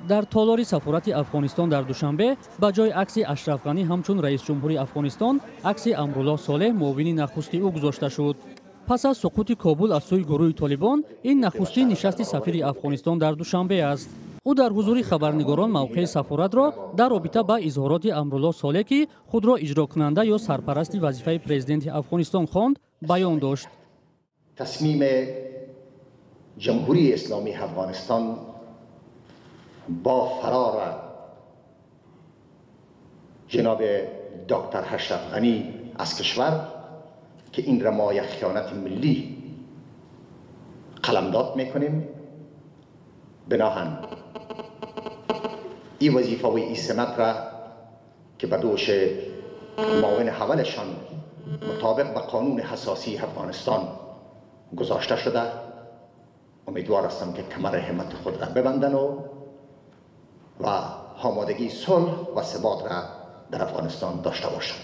Дар толори сафорати Афғонистон дар Душанбе ба ҷои акси Ашраф Ғанӣ ҳамчун раисҷумҳури Афғонистон акси Амруллоҳ Солеҳ, муовини нахусти ӯ, гузошта шуд. Пас аз суқути Кобул аз сӯи гурӯҳи Толибон, ин нахустин нишасти сафири Афғонистон дар Душанбе аст. Ӯ дар ҳузури хабарнигорон мавқеи сафоратро дар робита ба изҳороти Амруллоҳ Солеҳ, ки худро иҷрокунанда ё сарпарасти вазифаи президенти Афғонистон хонд, баён дошт. Тасмими Ҷумҳурии Исломии Афғонистон бо фарор ҷаноби доктор Ашраф Ғанӣ аз кишвар, ки ин ра мо як хиёнати миллӣ қаламдод мекунем, биноҳан ин вазифа ва ин симат ра ки ба дӯши муовини аввалашон мутобиқ ба қонуни асосии Афғонистон гузошта шуда, умедвор ҳастам ки камари ҳиммати худ ра бибандану ва омодагии сулҳ ва сабот ра дар Афғонистон дошта бошанд.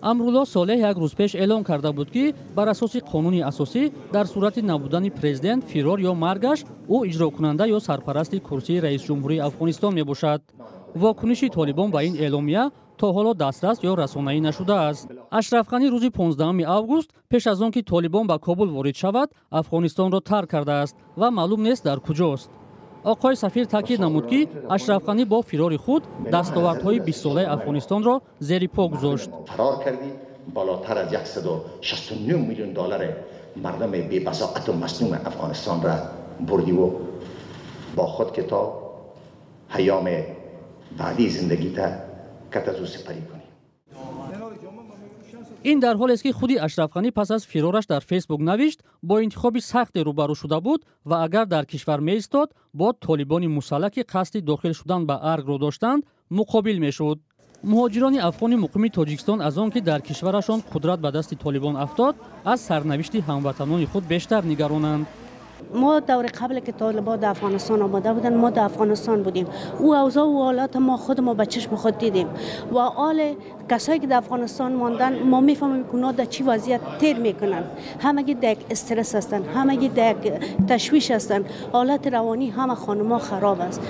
Амруллоҳ Солеҳ як рӯз пеш эълон карда буд, ки бар асоси қонуни асосӣ дар сурати набудани президент, фирор ё маргаш, ӯ иҷрокунанда ё сарпарасти курсии раисҷумҳурии Афғонистон мебошад. Вокуниши Толибон ба ин эъломия то ҳоло дастрас ё расонаӣ нашудааст. Ашраф Ғанӣ рӯзи 15 август, пеш аз он ки Толибон ба Кобул ворид шавад, Афғонистонро тарк кардааст ва маълум нест, дар куҷост. Оқои сафир таъкид намуд, ки Ашраф Ғанӣ бо фирори худ дастовардҳои 20-солаи Афғонистонро зери по гузошт. Фарор кардӣ, болотар аз 169 миллион доллар мардуми бебазоату маслуми Афғонистон ра бурдӣ ва бо худ, ки то ҳаёми баъдии зиндагита кат аз ӯ сипарӣ кунӣ. Ин дар ҳолест, ки худи Ашраф Ғанӣ пас аз фирораш дар Фейсбук навишт, бо интихоби сахте рӯбарӯ шуда буд ва агар дар кишвар меистод, бо толибони мусаллаҳ, ки қасди дохил шудан ба аргро доштанд, муқобил мешуд. Муҳоҷирони афғони муқими Тоҷикистон аз он ки дар кишварашон қудрат ба дасти Толибон афтод, аз сарнавишти ҳамватанони худ бештар нигаронанд. Мо даври қабл ки толибон дар Афғонистон омада буданд, мо дар Афғонистон будем. Ӯ авзоъ ва ҳолат мо худ мо ба чашм худ дидем ва ҳол касое ки дар Афғонистон монданд, мо мефаҳмем, ки онҳо дар чӣ вазъият тер мекунанд. Ҳамагӣ дар як стресс ҳастанд, ҳамагӣ дар як ташвиш ҳастанд. Ҳолати равонӣ ҳама хонумо хароб аст.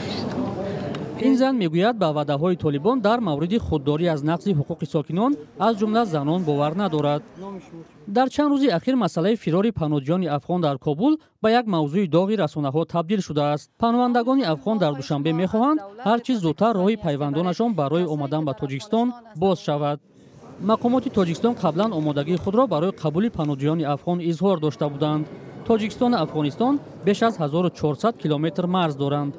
Ин зан мегӯяд, ба ваъдаҳои Толибон дар мавриди худдорӣ аз нақзи ҳуқуқи сокинон, аз ҷумла занон, бовар надорад. Дар чанд рӯзи ахир масъалаи фирори паноҳҷӯёни афғон дар Кобул ба як мавзӯи доғи расонаҳо табдил шудааст. Паноҳандагони афғон дар Душанбе мехоҳанд, ҳар чиз зудтар роҳи пайвандонашон барои омадан ба Тоҷикистон боз шавад. Мақомоти Тоҷикистон қаблан омодагии худро барои қабули паноҳҷӯёни афғон изҳор дошта буданд. Тоҷикистону Афғонистон беш аз 1400 километр марз доранд.